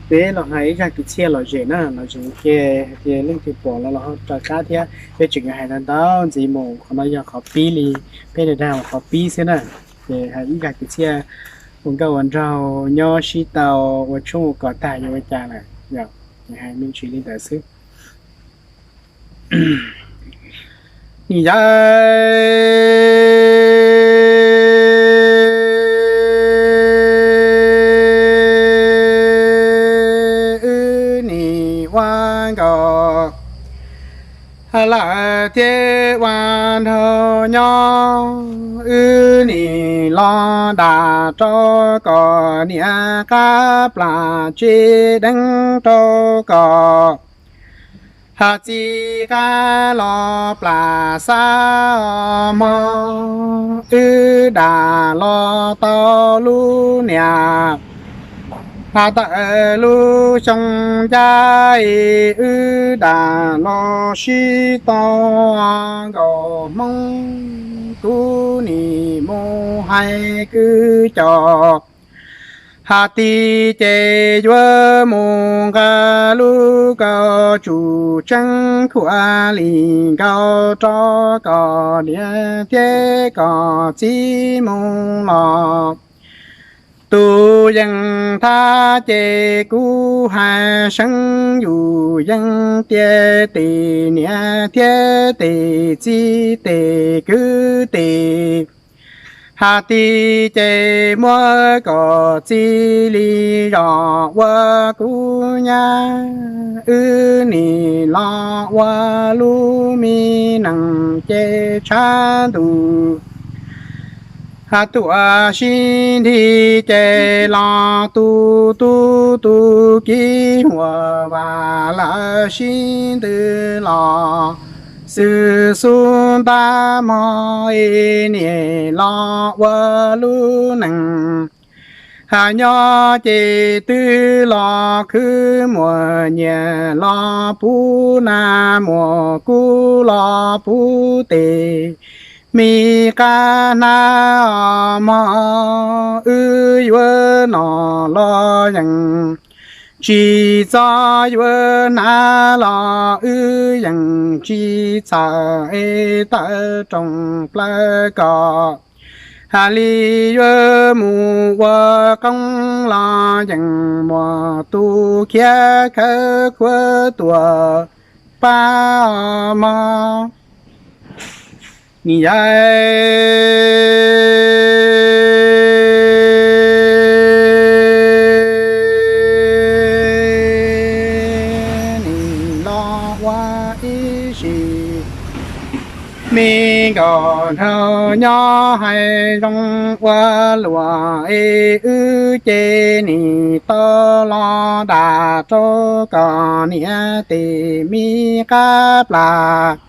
Peb los hais ib zaj kwv txhiaj lom zem na, lom zem ua ke, hais tias leej twg pom los los ho rov qab thiab. Peb tseem hais ntau ntau ntxiv mus, qhov no yog qhov pib li, peb dag qhov pib xwb na. Ces hais ib zaj kwv txhiaj ua nkauj ua nraug nyob sib tau ua tshoob ua kos tag yuav ua cas lawm, ces hais me ntsis li ntawd xwb. Yawg wb nim ua nkauj lawm thiab ua nraug nyob, wb nim los dam rau kom niam qab plam tsev deev rau kom txiv qab los plam xab mog, wb dam los tau lub niam tawm lub xyoo ncaj, wb dam los sib tau nkaus hmoob, kuv nim mus hais kwv cov has ti ces yuav mus nqa lub kauj tsum tseeb khuam li nkaus rau kom niam thiab kom txiv mus los. Tus yeej thab ces kuv hais seeb yus yeej tiag, tes niam thiab tes txiv tes kwv tes has ti ces muab kom txij li zos ua kuv nyab, wb nim los ua lub me neej ces tshav ntuj tuaj sib nthi ces los tu tu tu kiv huam vam lawm sib ntws los xwb xub ntab mog, niam los ua lub neej has nyob ces twb los khwv muaj nyiaj los puv nas muaj kub los puv tes, me qab hnab mog, wb yuav noj los yeej tsis txog, yuav hnav los wb yeej tsis txhawj, es tawm rooj plaws kom has li yuav mus ua qoob los yeej muaj tus khiav khawb khuav tuaj pab mog. Yawg nim los ua ib sim me nkauj nraug nyob hais zoo ua luaj, es wb ces nim tau los dam rau kom niam tes me qab plam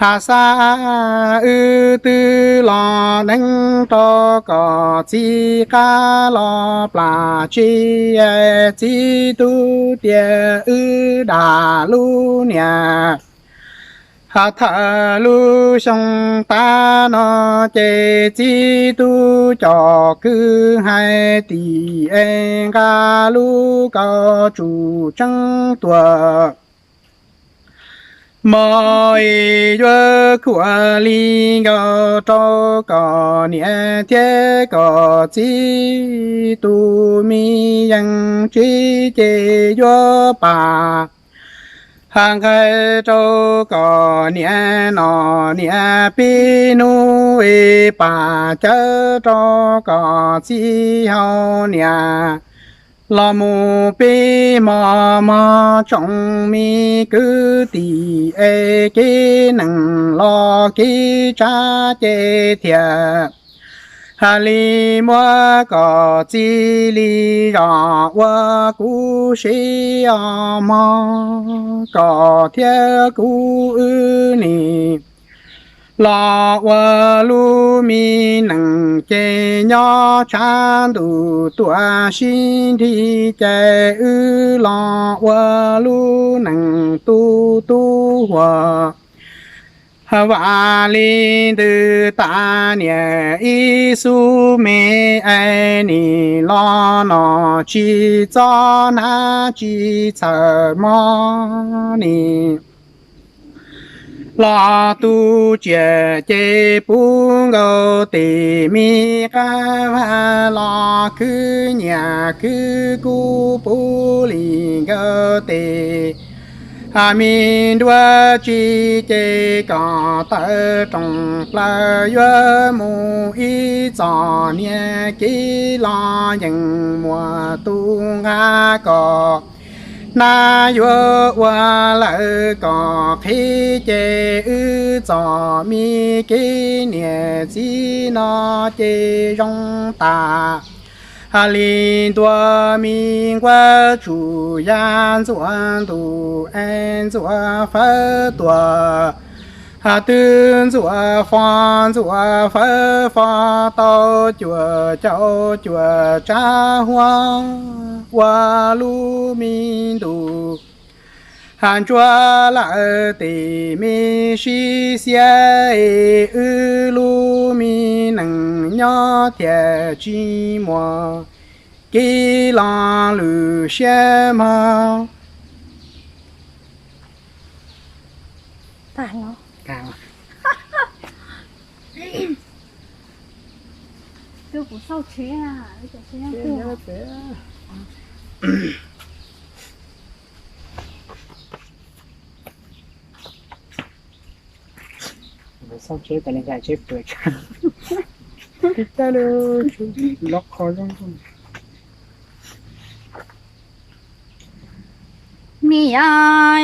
has xab, wb twb los deev rau kom txiv qab los plam tsev, txiv tub tias wb dam lub niam has thawm lub xyoo tas no ces txiv tub coj kwv hais tim es nqa lub kauj tsum tseeb tuaj mog, es yuav khuam li nkaus rau kom niam thiab kom txiv tus me yeej tsev ces yuav pam has nqaij rau kom niam noj niam pib hnub, es pam cawv rau kom txiv haus niam los mus peb hmo mog, tsoom me kwv tij es kev neeg los kev tshav ces thiaj has li muab kom txij li zos ua kuv seb os mog, kom thiab kuv wb nim los ua lub me neej ces nyob tshav ntuj tuaj sib nthi ces wb los ua lub neej tu tu huam Vam li ntws tas niam ib xub me, es nim los no tsis txob hnab tsis txhawm mob ni. Los tu tsiaj ces pub nkaus tim me qab vaj, los khwb nyiaj khwb kub pub li nkaus tes. Me nruab tsi ces kom tawm rooj plaws yuav mus ib txoj niag kev los yeej muaj tus nqa kom. Nab yuav ua lawm kom qhib ces wb txoj me kev niam txiv no ces zoo tas. Li ntuas me nquab tsuj yaj ntxuav ntuj es ntxuav fawb tuag, twb ntxuav fo ntxuav fawb fo tau cuaj caug cuaj tsav huab ua lub me ntuj. Ntsuab lawm tes me sib xiab, wb lub me neej nyob thiaj tsis muaj kev los lwm siab mog. Xauj tsheb tas li nkaus tsheb pw tshaj. Tib tag li, loj qhov zoo. Niam,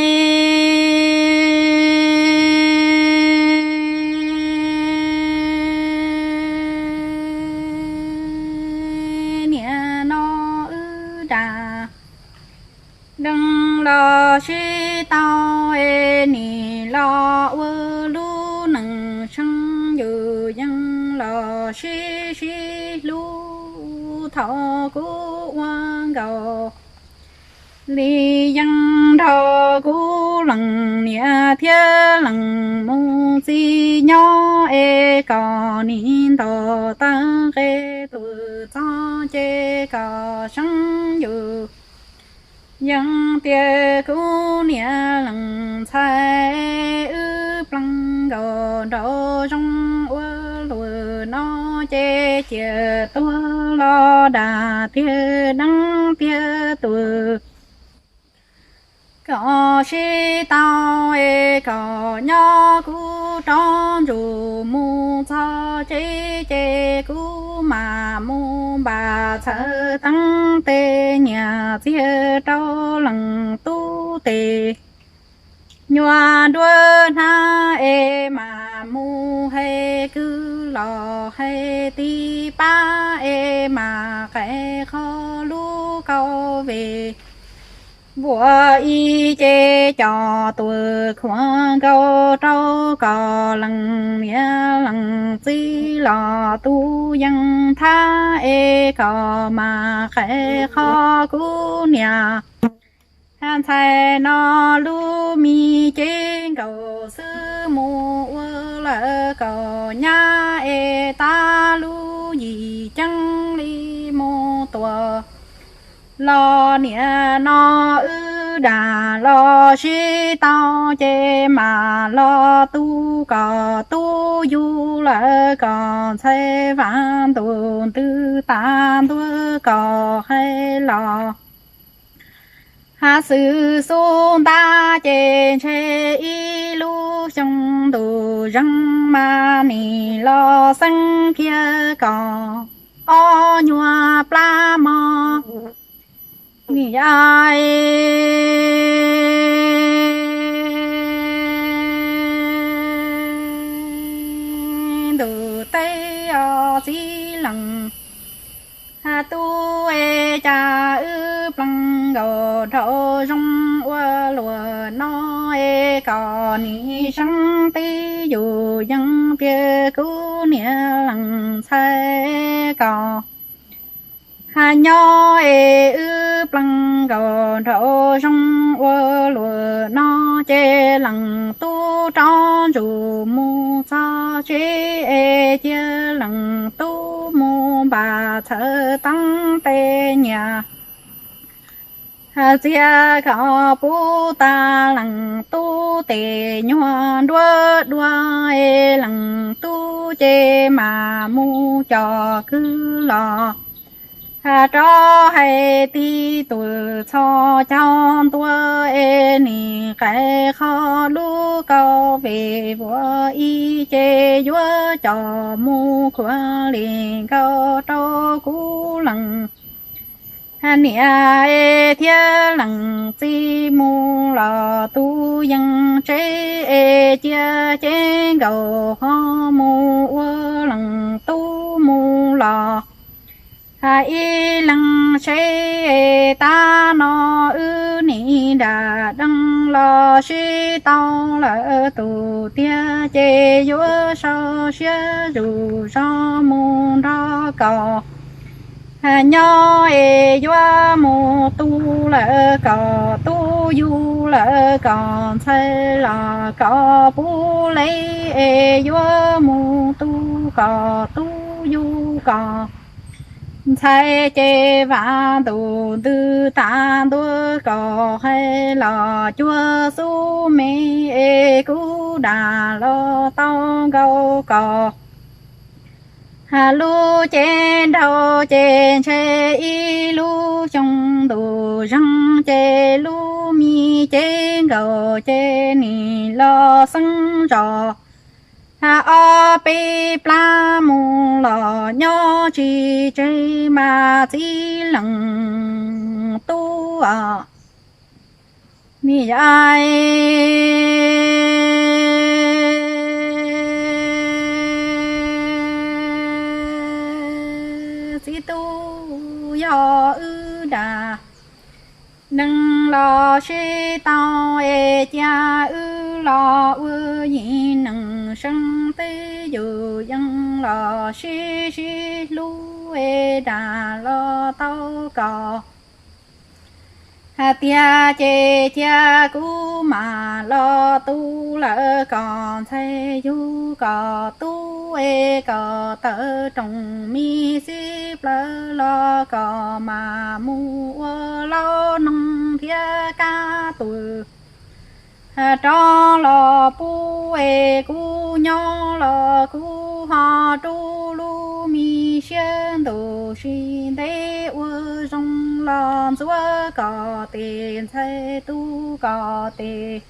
niam no wb dag deev los sib tau, es nim los ua lub neej seej yus yeej los sib sib hlub. Thaum kuv ua nkaus li yeej nrog kuv leej niam thiab leej mus txiv nyob, es kom nim nto tag nqe tus txoj ces kom seeb yus yeej tias kuv niam leej ntxhais wb pleev nkaus nraum zoov ua luaj no ces cia tuag los dag tiag deev tiag tus. Kom sib tau es kom nyob kuv rov ntsuj mus txog tsev ces kuv mam mus npaj txhawj teeb tes nyiaj txiag rau leej tub tes. Nyuam nruab hnab es mam mus hais kwv los hais tij pab es mam qhais qhov lub kauv ve. Vuam ib ce coj tuaj khuam nkaus rau kom leej niam leej txiv los tu yeej thab es kom mam qhais qhov kuv niam. Ntxhais no lub me cev nkaus xwb mus ua lawm kaum nyab es tab lub yim ceeb li mus tua. Los niam no wb dag los sib tau ces mam los tu kom tub yug lawm kom ntxhais vas ntuj ntws tas ntuj kom hais los. Hab xwm xub ntab ces ntshe ib lub xyoo ntuj zeeg mas nim los xeeb kiag kom ob nyuag plab mog. Nim ya ntuj teb os txiv leej. Tub es cas wb pleev nkaus nraum zoov ua luaj no es kom nim seeb tib yus yeej tiag kuv niam leej ntxhais kom. Hab nyob es wb pleev nkaus nraum zoov ua luaj no ces leej tub rov ntsuj mus txog tsev es cia leej tub mus npaj txhawj teeb tej nyiaj txiag kom pub tag leej tub tej nyuag nruab duab es leej tub ces mam mus coj kwv los rov hais tib tug txhos caug ntua es nim qais qhov lub kaus vej vuas ib ces yuav coj mus khuam li nkaus rau kuv leej niam es thiab leej txiv mus los tus yeej tsev es cia cev nkaus ho mus ua leej tub mus los ib leeg tsev. Tab no wb nim nram deej los sib tau lawm tus tiag ces yuav sau siab zuj zog mus nrog koj nyob es yuav mus tu lawm koj tub, yug lawm koj ntxhais los koj puv lev es yuav mus tu koj tub, yug koj ntxhais ces vam ntuj ntws tas ntua koj hais los cuag xub me es kuv dag los tau nkaus koj lub cev nraug ces ntshe ib lub xyoo ntuj zeeg ces lub me cev nkaus ces nim los xeeb zos ob peb plab mus los nyob tsis tseg mas txiv leej tub os. Nim yog txiv tub yog wb dag neeg los sib tau es cia wb los ua yim neeg seeb teb yus yeej los sib sib hlub es dag los tau koj hais tiag ces cia kuv mam los tu lawm koj ntxhais, yug koj tub es koj tawm rooj me xib plawv los koj mam mus ua laub noog thiab kab tus rov los pub es kuv nyob los kuv ho rub lub me siab ntuj sib ntev ua zoo los ntxuav koj tej ntxhais, tu koj tej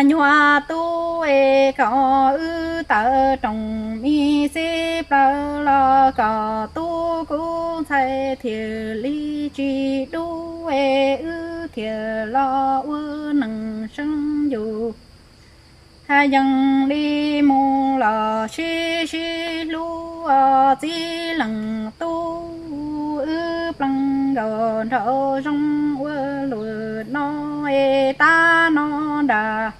nyuag tub es kom wb tawm rooj me xib plawv los koj tub kuv ntxhais thiaj li tsis dub es wb thiaj los ua neeg seeb yus yeej li mus los sib sib hlub os txiv leej tub. Wb pleev nkaus nraum zoov ua luaj no es tab no nram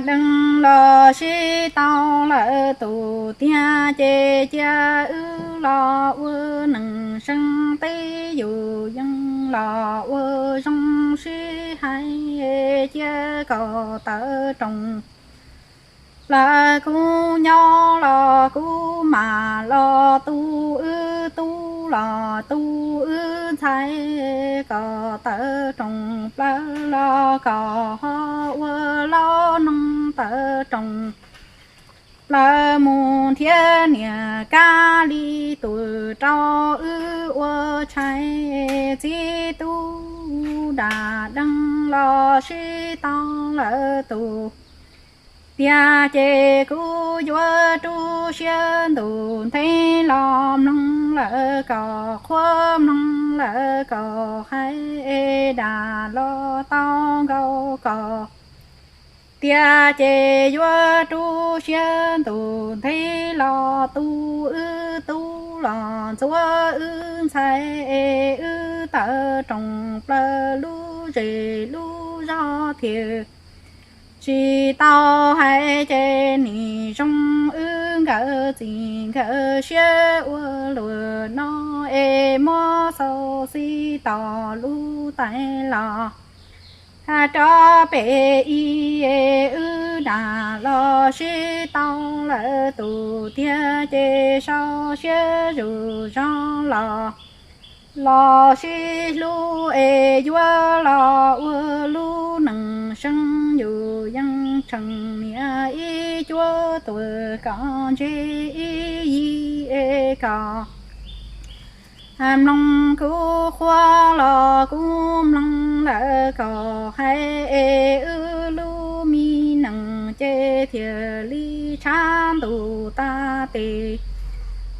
deej los sib tau lawm tus tiag ces cia wb los ua neeg seeb teb yus yeej los ua zoo sib hais cia koj tawm rooj plaws kuv nyob los kuv mam los tu wb tub los tu wb ntxhais, koj tawm rooj plaws los koj ho ua laub noog tawm rooj plaws mus nrhiav niam kab li tus rau wb ua tshais. Txiv tub dag deej los sib tau lawm tus tiag ces kuv yuav rub siab ntuj ntev los mloog lawm koj qhuab, mloog lawm koj hais es dag los tau nkaus koj tiag ces yuav rub siab ntuj ntev los tu wb tub los ntxuav wb ntxhais es wb tawm rooj plaws lub zej lub zog thiaj tsis tau hais ces nim zoo wb nkawd txij nkawd siab ua luaj no es muab xauv xib tos lub tais los Rov pem ib wb nam los sib tau lawm tus tiag ces sau siab zuj zus los, los sib hlub es yuav los ua lub neej seej, yus yeej tseem niaj ib cuab tuaj kom ntsib ib yig es kom mloog kuv qhuab los kuv mloog lawm kom hais es wb lub me neej ces thiaj li tshav ntuj tas tes,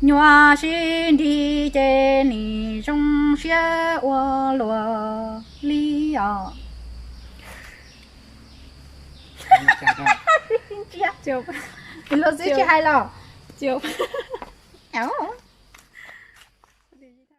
nyuaj sib nrig ces nim zoo siab ua luaj li os. Luag xwb tsis hais los.